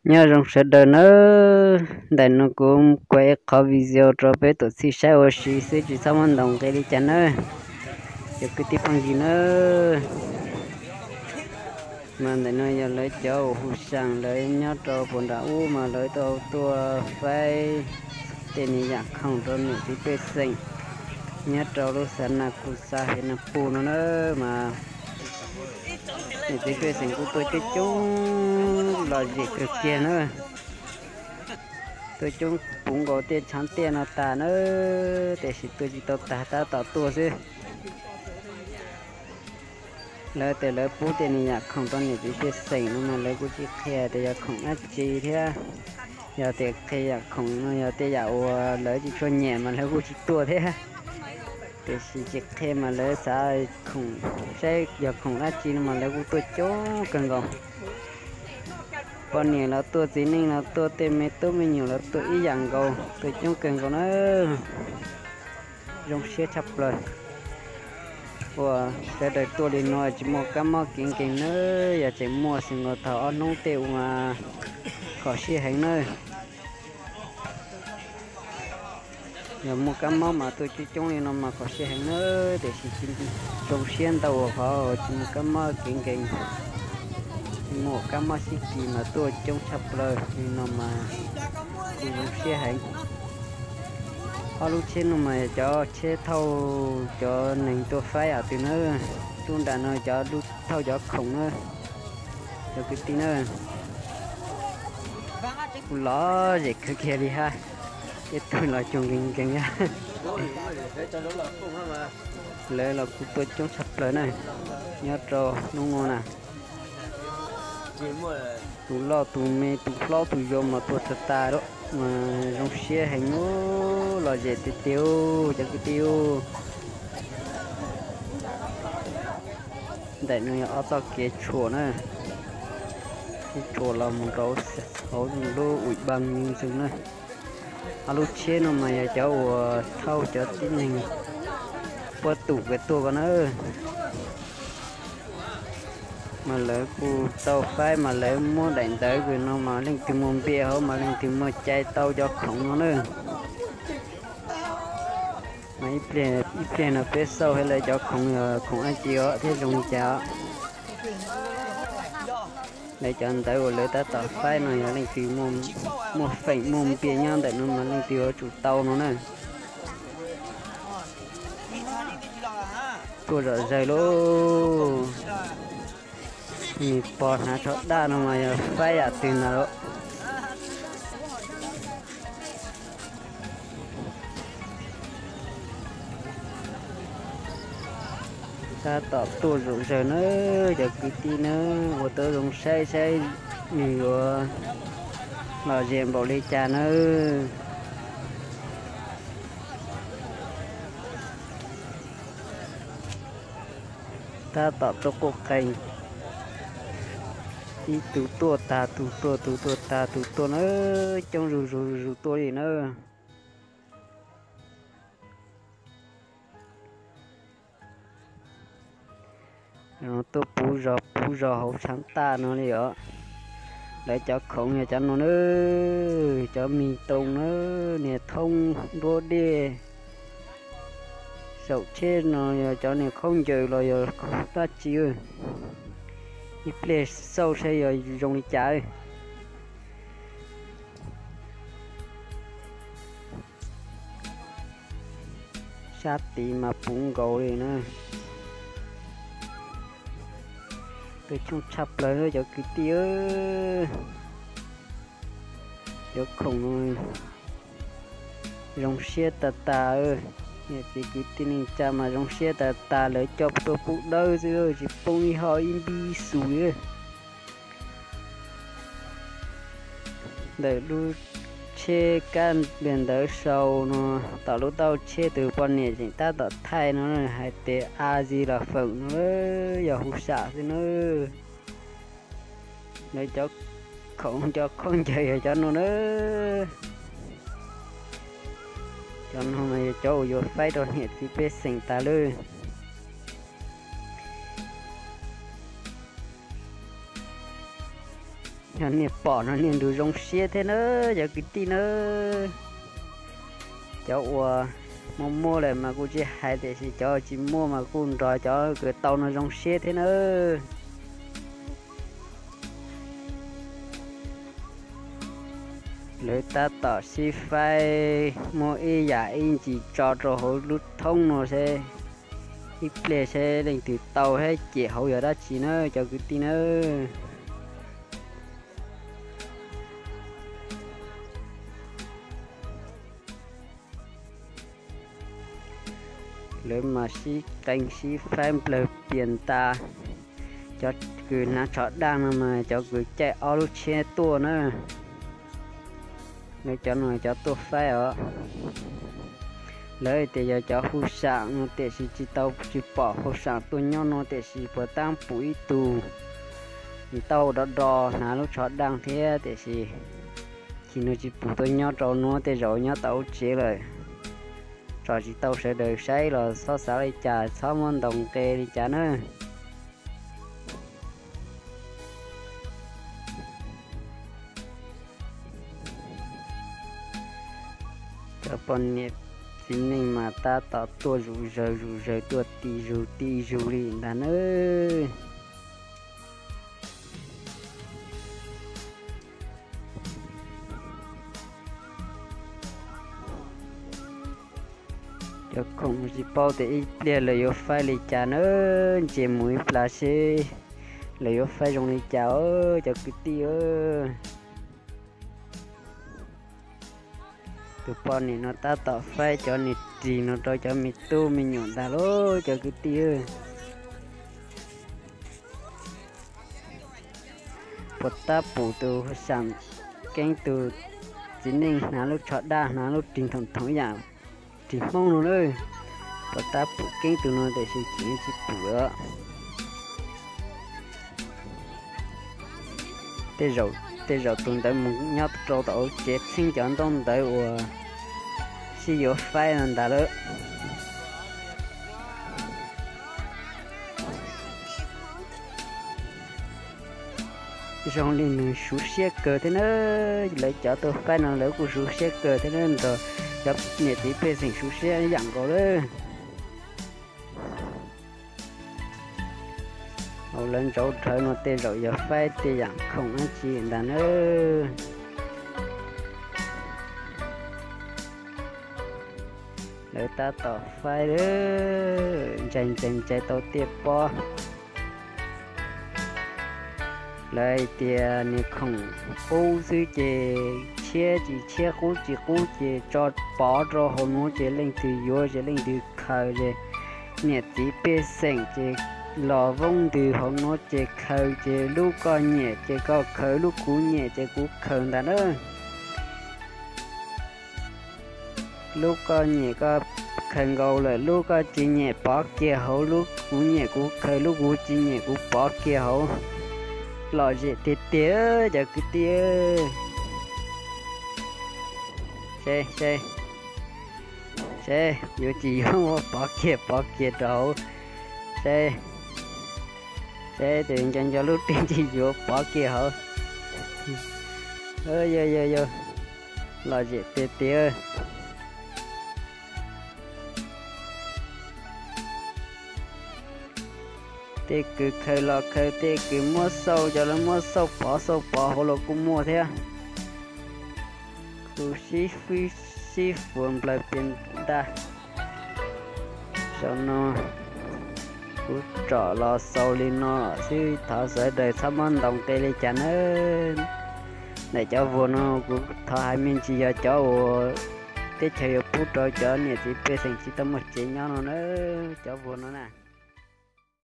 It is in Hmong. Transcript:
Nyob zoo sawv daws nawb, ntawm no kuv kuav ib qhov video rau peb tuaj txhij saib ua si xwb, tsis txhob muab ntaus nqi li cas nawb, cov kwv tij phooj ywg nawb. Mas ntawm no yog lawv cov uas hu seem lawv nyob rau puag nram ub mas lawv tau tuaj faib tej niag yam khoom rau niam txiv pej xeem nyob rau lub xav na khu xav hiav na pus no na. Mas niam txiv pej xeem kuj tuaj coob coob lom zem kawg kiag na. Tuaj coob puv nkaus tej tshaav tiaj no tas na, tiam sis tuaj tsis tau tag tab tom tuaj xwb. Lawv tias lawv pub tej niag yam khoom rau niam txiv pej xeem no mas lawv kuj tsis qhia tias yog khoom dab tsi thiab. Yog tias qhia yam khoom no yog tej yam uas lawv tsis tshua nyiam mas lawv kuj tsis tuaj thiab. Tiam sis tsis qhia mas lawv xav khoom, saib yog khoom dab tsi no mas lawv kuj tuaj coob kawg nkaus. Poj niam los tuaj, txiv neej los tuaj, tej me tub me nyuam los tuaj ib yam nkaus, tuaj coob kawg nkaus na. Zoo siab tshaj plaws. Uas sawv daws tuaj li no tsis muaj kab mob kev nkeeg nawb, yog tseem muaj xwb nkaus thaum ob hnub tej uas kho siab heev nawb. Yog muaj kab mob mas tuaj coob coob li no mas kho siab heev nawb, tiam sis zoo siab ntau uas qhov tsis muaj kab mob kev nkeeg. Tsis muaj kab mob sib kis mas tuaj coob tshaj plaws li no mas kuj zoo siab heev. Ob lub tsheb no mas yog cov tsheb thauj cov neeg tuaj faib yam twg na. Lub nram no cov thauj cov khoom na, cov kwv tij na. Kuj lom zem kawg kiag li hab, tej tug los cuag nkees nkees. Lawv los kuj tuaj coob tshaj plaws na, nyob rau hnub no na. Tus loj tus me tus hlob tus yau mas tuaj tag tas lawm, zoo siab heev, lom zem tiag tiag cov kwv tij. Ntawm no yog ob txoj kev tshuam na, kev tshuam los mus rau hauv lub ui bang ntxwg na. Ob lub tsheb no mas yog cov uas thauj cov tib neeg puab tum kawg tuaj ko na. Mas lawv kuj tau faib mas lawv muab daim ntawv kawg no mas leej twg muaj npias hauv mas leej twg muaj cai tau cov khoom no na. Mas ib pliag no peb xauj hais lawv cov khoom yog khoom dab tsi os thiab zoo li cas os. Lawv cov ntawv uas lawv tab tom faib no yog leej twg muaj feem muaj npias nyob ntawm no mas leej twg yuav tsum tau no na. Tuaj zom zaws lauj. Nws pog hnav tsho daj no mas yog faib yam twg ntag lauj. Tab tom tuaj zom zaws nawb cov kwv tij nawb, ua tau zoo saib saib nws yuav lom zem npaum li cas nawb. Tab tom tuaj quaj qees, ib tug tuaj tag tus tuaj tus tuaj tag tus tuaj na, coob zuj zus zuj zus tuaj li na. Tuaj puv zos puv zos hauv tshav tag no li os. Lawv cov khoom yog cov no na, cov mis toos na, niag thoob nruab dej. Saum tsheb no yog cov niag khaub ncaws los yog dab tsi. Ib pliag xauj saib yog zoo li cas. Sab tid mas puv nkaus li na. Tuaj coob tshaj plaws cov kwv tij. Cov khoom zoo siab tag tag. Niam txiv kwv tij neej tsa mas zoo siab tag tag, lawv coj tuaj pub dawb xwb tsis poob ib hoj ib npib xus li. Ntawm lub tsheb kab npia ntawv sau no, tom lub taub tsheb tus poj niam tseem tab tom thaij no hais tias a zis los feem no, yog hu sam xwb na. Lawv cov khoom cov khaub ncaws yog cov no na. Cov no mas yog cov uas yuav faib rau niam txiv pej xeem tas lawm. Yog nej pom no nej nrug zoo siab thiab nawb cov kwv tij nawb. Cov uas muaj muaj lawm mas kuj tsis hais, tiam sis cov tsis muaj mas kuj nrog cov kws tau no zoo siab thiab nawb. Lawv tab tom sib faib muab ib yam ib ntsis tso rau hauv lub thoob no seb ib pliag seb leej twg tau thiab cem hauv yog dab tsi na cov kwv tij nawb. Lawv mas sib qee sib faib nplawg pias tas. Cov kws hnav tsho daj no mas cov kws caij ob lub tsheb tuaj na. Lawv cov no cov tuaj faib os. Lawv tias yog cov huj sam no tiam sis tsis tau tsis pom huj sam tuaj nyob no tiam sis puas tab pum ib tug nws tau do do hnav lub tsho daj thiab tiam sis chim no tsis pum tuaj nyob rau nuav tej zaum nyob tau lub tsev lawm. Tso tsis tau sawv daws saib los txhob xav li cas txhob muab ntaus nqe li cas na. Cov poj niam txiv neej mas tab tom tuaj zuj zus zuj zus tuaj ti zug ti zug li ntag nawb. Cov khoom tsis paub tias ib pliag lawv yuav faib li cas na, ntsia mus ib plag seb lawv yuav faib zoo li cas os cov kwv tij. Tus poj niam no tab tom faib cov niag ris no rau cov me tub me nyuam ntag lauj cov kwv tij. Puas tab pum tus sam keeb tus txiv neej hnav lub tsho daj hnav lub ris thoom thoom yam ris Hmoob no na. Puas tab pum keeb tus no tiam sis tseem tsis pum os. Tej zaum tus ntawd mus nyob rau tom hauv tsev txheeb cov ntaub ntawv uas sib yuav faib no ntag lawm. Zoo li nws suv siab kawg thiab na. Lawv cov tuaj faib no lawv kuj suv siab kawg thiab na, nrog cov niam txiv pej xeem suv siab yam nkaus lawm. Hauv lawv ntsauv dhawv no tej zaum yog faib tej yam khoom dab tsi ntag na. Lawv tab tom faib ntsais ntsais ntsais tau tej pob. Lawv hais tias niag khoom qub xwb ces tshiab tsis tshiab qub tsis qub ces tso pov rau hauv nuav ces leej twg yuav ces leej twg khaws ces niam txiv pej xeem ces los voob ntws hauv nuav ces khaws ces lub koj nyiam ces koj khaws, lub kuv nyiam ces kuv khaws ntag na. Lub koj nyiam koj khaws nkaus lawm, lub koj tsis nyiam pov kiag hauv, lub kuv nyiam kuv khaws, lub kuv tsis nyiam kuv pov kiag hauv. Lom zem tiag tiag cov kwv tij. Seb, seb, seb yuav tsis yuav ua pov kiag pov kiag rau hauv. Seb, seb tes nco nco lub ris tsis yuav pov kiag hauv. Yog yog yog, lom zem tiag tiag. Tej kws khaws los khaws, tej kws muab xauj, cov lawv muab xauj pov xauj pov hauv los kuj muaj thiab. Kuv sib fwb sib fuas nplawg pes ntag. Zaum no kuv tsom los xaus li no xwb, thov sawv daws txhob muab ntaus nqe li cas nawb. Ntawm cov vuag no kuv thov hais me ntsis yog cov uas teb chaws yuav pub rau cov niam txiv pej xeem tsis tau muaj tsev nyob no na, cov vuag no na.